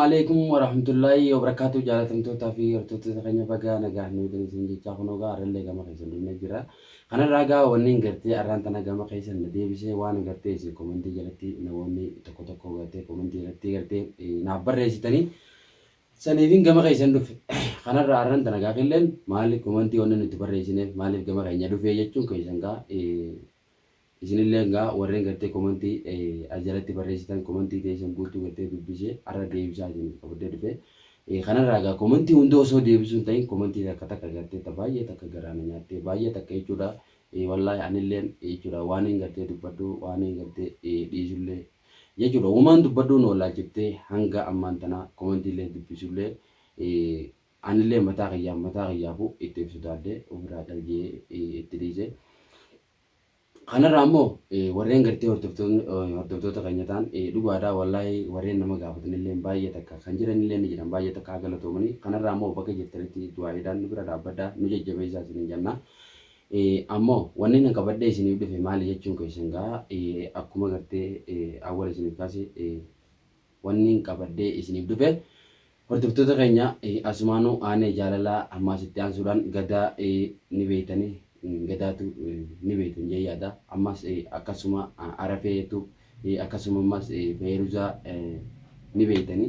Alaikum warahmatullahi wabarakatuh. Jaalatamtootaa fi hordoftoota keenya, bagaa nagaa nu isin jechaa, kunoo gaa arrallee gama keessan dhufnee jira. Kanarraa gaa wanni gartee arraan tana gama keessan na deebisee, waan gartee isin komentii jalatti namoonni tokko tokko gartee komentii jalatti gartee naaf barreessitanii saniifin gama keessan dhufe. Kanarraa arraan tana gaa killeen maali komentii wanni nuti barreessineef, maaliif gama keenya dhufee jechuun keessan, gaa isinillee gaa warreen gartee komentii as jalatti barreessitan, komentii teessan guutuu gartee dubbisee har'a deebisaa isiniif qabadee dhufe. Kanarraa gaa komentii hunda osoo deebisuu hin ta'in, komentii takka takka gartee ta baay'ee takka garaana nyaattee baay'ee takka jechuudha. Wallaahi anilleen jechuudha waan hin gartee dubbadhu, waan hin gartee dhiisullee jechuudha. Uumaan dubbadhuun wallaalchiftee hanga ammaan tana komentiillee dubbisullee anillee mataa kiyyaa mataa kiyyaafuu itti ibsu taadde ofirraa dhalgee itti dhiise. Kanarraa immoo warreen gartee hordoftoota keenya ta'an, dhugaadhaa, wallaahi warreen nama gaafatanillee baay'ee takka kan jiranillee ni jiran, baay'ee takka haa galatoomanii. Kanarraa immoo bakka jirtanitti du'aayiidhaan nu bira dhaabbadhaa, nu jajjabeessaa isiniin jenna. Ammoo wanni nan qabadhee isiniif dhufe maali jechuun keessan, gaa akkuma gartee awwal isiniif kaase, wanni qabadhee isiniif dhufe, hordoftoota keenya, asumaanuu aanee jaalalaa ammaas itti aansuudhaan Gadaa ni beeytanii, Gadaatu ni beeytan jee yaada. Ammas akkasuma Arafeetu, akkasuma ammas Feeruzaa ni beeytanii.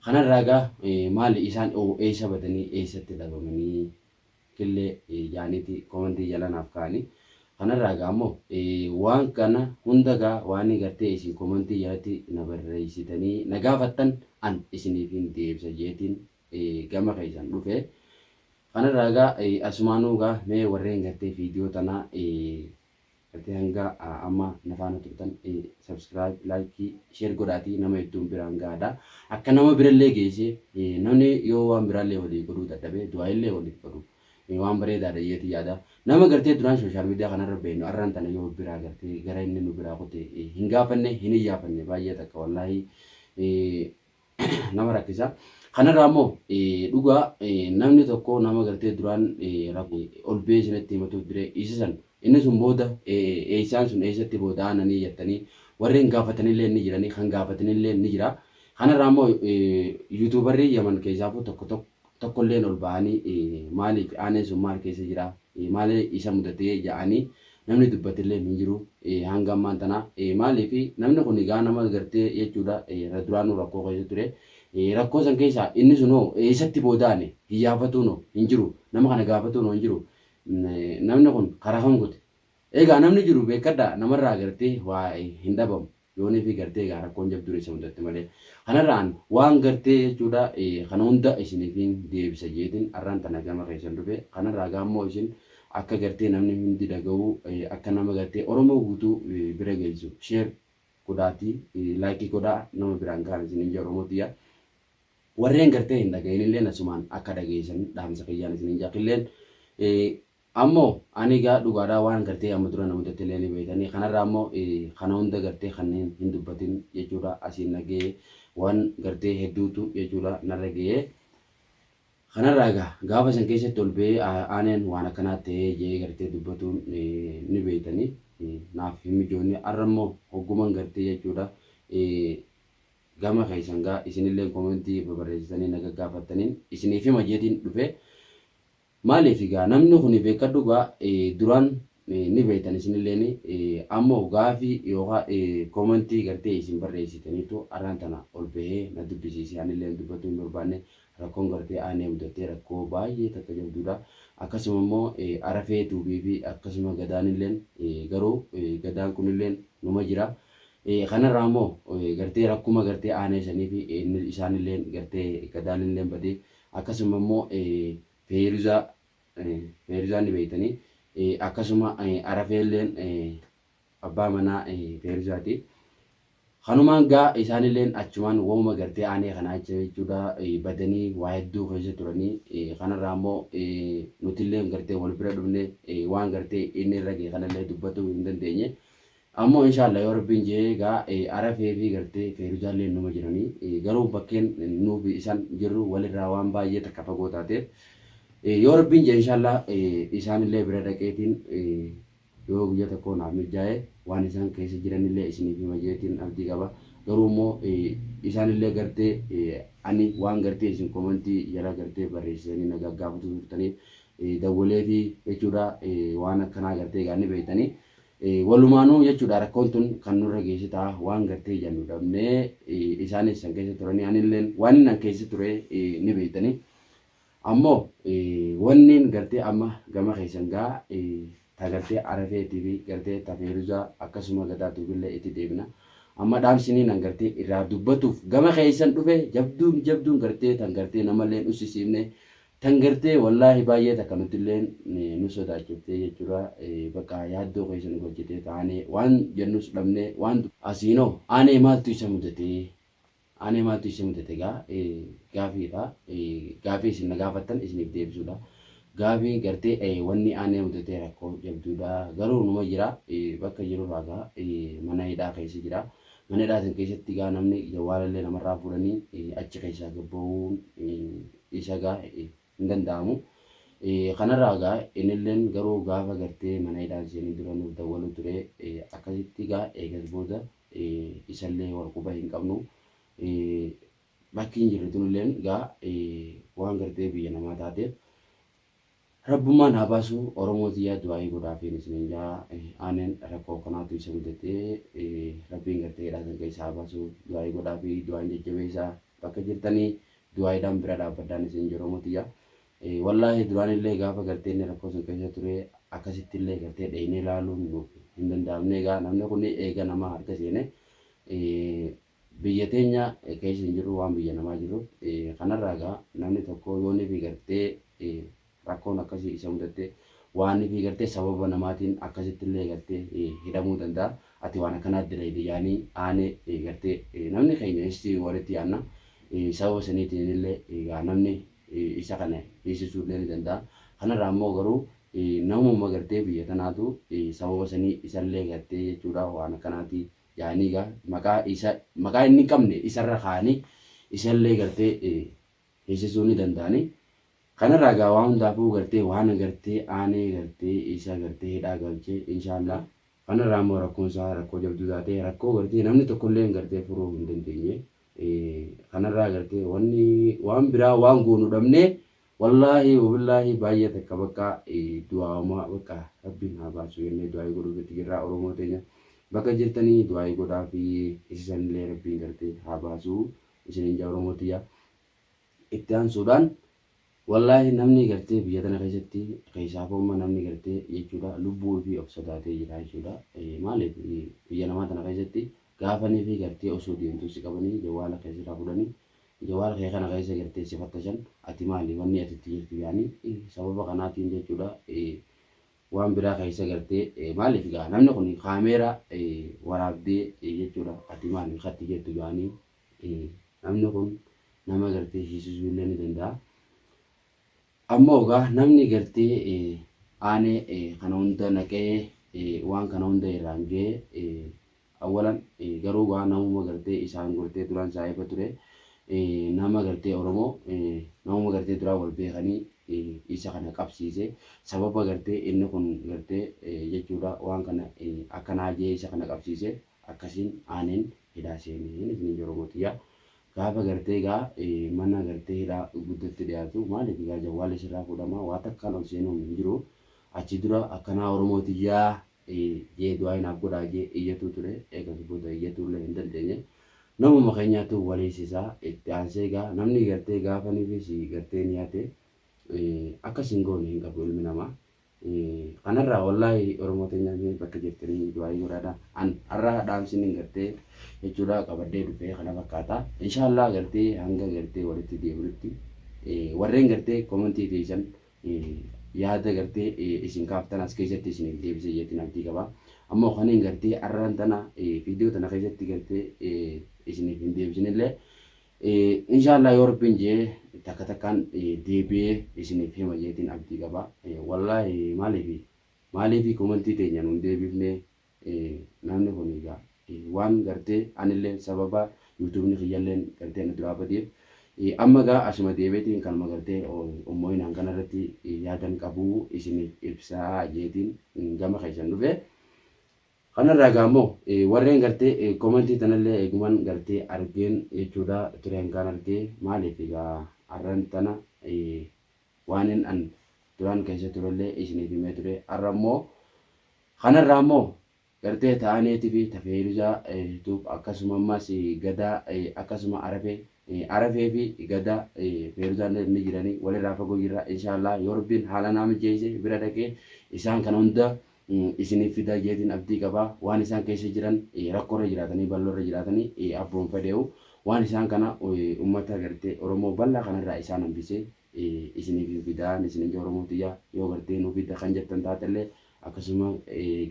Kanarraa gaa maali isaan eessa badanii, eessatti dhabamanii killee jaaniiti komentii jala naaf kaa'anii. Kanarraa gaa ammoo waan kana hunda gaa waan gartee isin komentii jalatti na barreessitanii na gaafattan an isiniifin deebisa jeetiin gama keessan dhufe. Kanarraa gaa asumaanuu gaa mee warreen gartee viidiyoo tanaa gartee hanga amma na faana turtan, subscribe, like, share godhaatii nama hedduun biraan gahaadha. Akka nama birallee geessee, namni yoo waan biraallee walii godhuu dadhabee du'aayillee waliif godhu waan bareedaadha jeeti yaada. Nama gartee duraan social media kanarra beeknu arraan tana yoo biraa gartee gara inni nu biraa kute hin gaafanne, hin iyyaafanne, baay'ee takka wallaahi nama rakkisa. Kanarraa immoo dhugaa namni tokko nama gartee duraan ol ba'ee isinitti himatuuf dire isa san inni sun booda eessaan sun eessatti booda aananii jettanii warreen gaafatanillee ni jiranii, kan gaafatanillee ni jira. Kanarraa immoo YouTuberri Yaman keessaafuu tokko tokko tokkolleen ol ba'anii maaliif aaneen sun maal keessa jira, maal isa mudatee ja'anii namni dubbatillee hin jiru hanga ammaan tana. Maaliif namni kun egaa nama gartee jechuudha duraanuu rakkoo keessa ture. Rakkoo san keessaa inni sunoo eessatti boodaane hiyyaafatuunoo hin jiru, nama kana gaafatuunoo hin jiru. Namni kun karaa kam kute? Egaa namni jiru beekadhaa, namarraa gartee waa hin dhabamu. Yoonii fi gartee egaa rakkoon jabduun isa mudatti malee. Kanarraan waan gartee jechuudha kana hunda isiniifin deebisa jeetiin arraan tana gama keessan dhufe. Kanarraa gaammoo isin akka gartee namni hundi dhaga'uu, akka nama gartee Oromoo guutuu bira geessu share godhaatii, like godhaa, nama biraan gahan isiniin jee Oromoo tiyya. Warreen gartee hin dhaga'inillee asumaan akka dhageessan dhaamsa kiyyaan isiniin jaa killeen. Ammoo ani egaa dhugaadhaa waan gartee amma dura na mudatti illee ni beektanii. Kanarraa immoo kana hunda gartee kanneen hin dubbatin jechuudha asiin na ga'ee, waan gartee hedduutu jechuudha narra ga'ee. Kanarraa egaa gaafa san keessatti ol ba'ee aaneen waan akkanaa ta'ee jee gartee dubbatuun ni beektanii naaf hin mijoonne. Har'a immoo hogguman gartee jechuudha gama keessan gaa isinillee komentii babarreessitanii na gaggaafattaniin isiniif hima jeetiin dhufe. Maaliif egaa namni kun beekadhu, gaa duraan ni beektan isinilleen, ammoo gaafii yookaan komentii gartee isin barreessitaniitu arraan tana ol bahee na dubbisiise. Anillee dubbatuu hin barbaanne. Rakkoon gartee aanee mudattee rakkoo baay'ee takka jabduudha. Akkasuma immoo Arafee Tuubii fi akkasuma Gadaanilleen, garuu Gadaan kunilleen numa jira. Kanarraa immoo gartee rakkuma gartee aanee sanii fi isaanilleen gartee Gadaanilleen badee, akkasuma immoo Feeruzaa, Feeruzaa ni beektanii, akkasuma Arafeelleen abbaa manaa Feeruzaati. Kanumaan gaa isaanilleen achumaan wooma gartee aanee kanaa jechuudha badanii waa hedduu keessa turanii. Kanarraa immoo nutillee gartee wal bira dhufne waan gartee inni irra ga'e kanallee dubbatuu hin dandeenye. Ammoo inshallah yoo Rabbiin jee gaa Arafee fi gartee Feeruzaallee numa jiranii, garuu bakkeen nuufi isaan jirru walirraa waan baay'ee takka fagoo taateef, yoo Rabbiin jee inshallah isaanillee bira dhaqeetiin yoo guyyaa tokko naaf mijaa'e waan isaan keessa jiranillee isiniif hima jeetiin abdii qaba. Garuu immoo isaanillee gartee ani waan gartee isin komantii jala gartee barreessitanii na gaggaafatu turtaniif dawwalee fi jechuudha waan akkanaa gartee egaa ni beektanii. Walumaanuu jechuudha rakkoon tun kan nurra geesse ta'a waan gartee jennu dhabnee isaanis san keessa turanii anilleen waan inni keessa ture ni beektanii. Ammoo wanniin gartee amma gama keessan gaa ta gartee Arafeetii fi gartee ta Feeruzaa akkasuma Gadaa Tuubillee itti deebina. Amma dhaamsiniin an gartee irraa dubbatuuf gama keessan dhufe jabduun jabduun gartee tan gartee namallee ussisiifne tan gartee wallaahi baay'ee takka nutilleen nu sodaachiftee jechuudha. Bakka yaaddoo keessa nu galchitee taanee waan jennus dhabnee waan asiinoo aanee maaltu isa mudatee aanee maaltu isa mudate gaa gaafiidha. Gaafii isin na gaafattan isiniif deebisuudha. Gaafii gartee wanni aanee mudatee rakkoo jabduudha. Garuu numa jira bakka jirurraa gaa mana hidhaa keessa jira. Mana hidhaa san keessatti gaa namni jawwaalallee namarraa fuudhanii achi keessaa gabba'uun isa gaa hin danda'amu. Kanarraa gaa innilleen garuu gaafa gartee mana hidhaan seenii dura nuuf dawwalu ture akkasitti gaa eegas booda isallee wal quba hin qabnu. Bakki hin jirre tunilleen gaa waan gartee biyya namaa taateef Rabbummaan haa baasu Oromoo tiyyaa du'aayii godhaafiin isiniin jaa aaneen rakkoo kanaatu isa mudatee Rabbiin gartee hidhaa san keessa haa baasu du'aayii godhaafii du'aan jajjabeessaa bakka jirtanii du'aayiidhaan bira dhaabbadhaan isin jira Oromoo tiyyaa. Wallaahi duraanillee gaafa gartee inni rakkoo san keessa ture akkasittillee gartee dheeynee laaluun nuuf hin danda'amne egaa namni kun eega nama harka seene biyya teenya keessa hin jirru waan biyya namaa jirruuf kanarraa egaa namni tokko yoonii fi gartee rakkoon akkasii isa mudatte waan fi gartee sababa namaatiin akkasittillee gartee hidhamuu danda'a. Ati waan akkanaa dalagde yaanii aanee gartee namni keenya isti walitti yaanna. Sababa saniitiin illee egaa namni isa kana hiisisuu illee ni danda'a. Kanarraa immoo garuu namuma gartee biyya tanaatu sababa sanii isallee gartee jechuudha waan akkanaati yaanii egaa maqaa isa maqaa inni hin qabne isarra kaa'anii isallee gartee hiisisuu ni danda'ani. Kanarraa egaa waan hundaafuu gartee waan gartee aanee gartee isa gartee hidhaa galchee inshaallah. Kanarraa immoo rakkoon isaa rakkoo jabduu taate rakkoo gartee namni tokkollee gartee furuu hin dandeenye. Kanarraa gartee wanni waan biraa waan goonu dhabnee wallaahi wabillaahi baay'ee takka bakka du'aa'uma bakka Rabbiin haa baasu jennee du'aa'ii godhuuf itti jirra Oromoo teenya. Bakka jirtanii du'aa'ii godhaa fi isisanillee Rabbiin gartee haa baasu isiniin jaa Oromoo tiyya. Itti aansuudhaan wallaahi namni gartee biyya tana keessatti keessaafuu amma namni gartee jechuudha lubbuu fi of sodaatee jira jechuudha. Maaliif biyya namaa tana keessatti gaafanii fi gartee osoo deemtuu si qabanii jawwaala kee sirraa fudhanii jawwaala kee kana keessa gartee si fattashan ati maali wanni ati itti jirtu yaanii sababa kanaatiin jechuudha waan biraa keessa gartee maaliif gaa namni kun kaameera waraabdee jechuudha ati maali katti jettu yaanii namni kun nama gartee hiisisuu illee ni danda'a. Ammoo egaa namni gartee aanee kana hunda naqee waan kana hunda irraan ga'ee awwalan garuu gaa namuma gartee isaan gartee duraan saahiba ture nama gartee Oromoo namuma gartee duraan wal beekanii isa kana qabsiise sababa gartee inni kun gartee jechuudha waan kana akkanaa jee isa kana qabsiise akkasiin aaneen hidhaa seenee isiniin Oromoo tiyyaa. Gaafa gartee egaa mana gartee hidhaa guddatti dhiyaatu maaliif egaa jawwaalli sirraa fuudhama waa takkaan ol seenuun hin jiru. Achi dura akkanaa Oromoo tiyyaa jee du'aa naaf godhaa jee iyyatuu ture eegas booda iyyatuu illee hin dandeenye. Namuma keenyaatu waliisisaa itti aansee egaa namni gartee gaafa ni fi gartee ni hate akkas hin goone hin qabu ilmi namaa. Kanarraa wallaahi Oromoo teenya bakka jirtanii du'aayii godhaadha. An har'a dhaamsiniin gartee jechuudha qabadhee dhufee kana fakkaata. Inshaallah gartee hanga gartee walitti deebinutti warreen gartee komentii teessan yaada gartee isin kaaftan as keessatti isiniif deebisee jeetiin abdii qaba. Ammoo kanneen gartee har'aan tana viidiyoo tana keessatti gartee isiniif hin deebisinillee inshaallah yoo Rabbiin jee takka takkaan deebi'ee isiniif hima jeetiin abdii qaba. Wallaahi maaliif komentii teenya nuun deebifne namni kun egaa waan gartee anillee sababa yuutuubni kiyyalleen gartee na duraa badeef amma gaa asuma deebiitiin kanuma gartee ummoyinaan kanarratti yaadan qabu isiniif ibsaa jeetiin gama keessan dhufe. Kanarraa egaa immoo warreen gartee komentii tanallee eeguman gartee argeen jechuudha tureen kan argee maaliif egaa har'an tana waanin an duraan keessa turellee isiniif himee ture. Har'a immoo kanarraa immoo gartee ta'aneetii fi tafeeruzaa tuuf akkasuma ammas gadaa akkasuma arafee arafee fi gadaa feeruzaan ni jiranii walirraa fagoo jirra. Inshaallah yoo rabbiin haala naa mijeesse bira dhaqee isaan kana hunda isiniif fidaa jeetiin abdii qabaa. Waan isaan keessa jiran rakkoorra jiraatanii bal'oorra jiraatanii abboon fedheewu waan isaan kana ummata gartee Oromoo bal'aa kanarraa isaan hambisee isiniif fidaan isinin Oromoo tiyyaa yoo gartee nu fida kan jettan taatellee akkasuma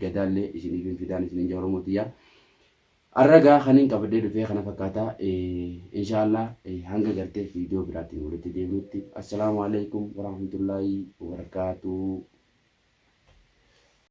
gadaallee isiniif fidaan isinin Oromoo tiyyaa. Har'a gaa kanin qabadhee dhufee kana fakkaata. Inshaallah hanga gartee viidiyoo biraatiin walitti deebinutti assalaamu alaikum warahmatullaahi wabarakaatuh.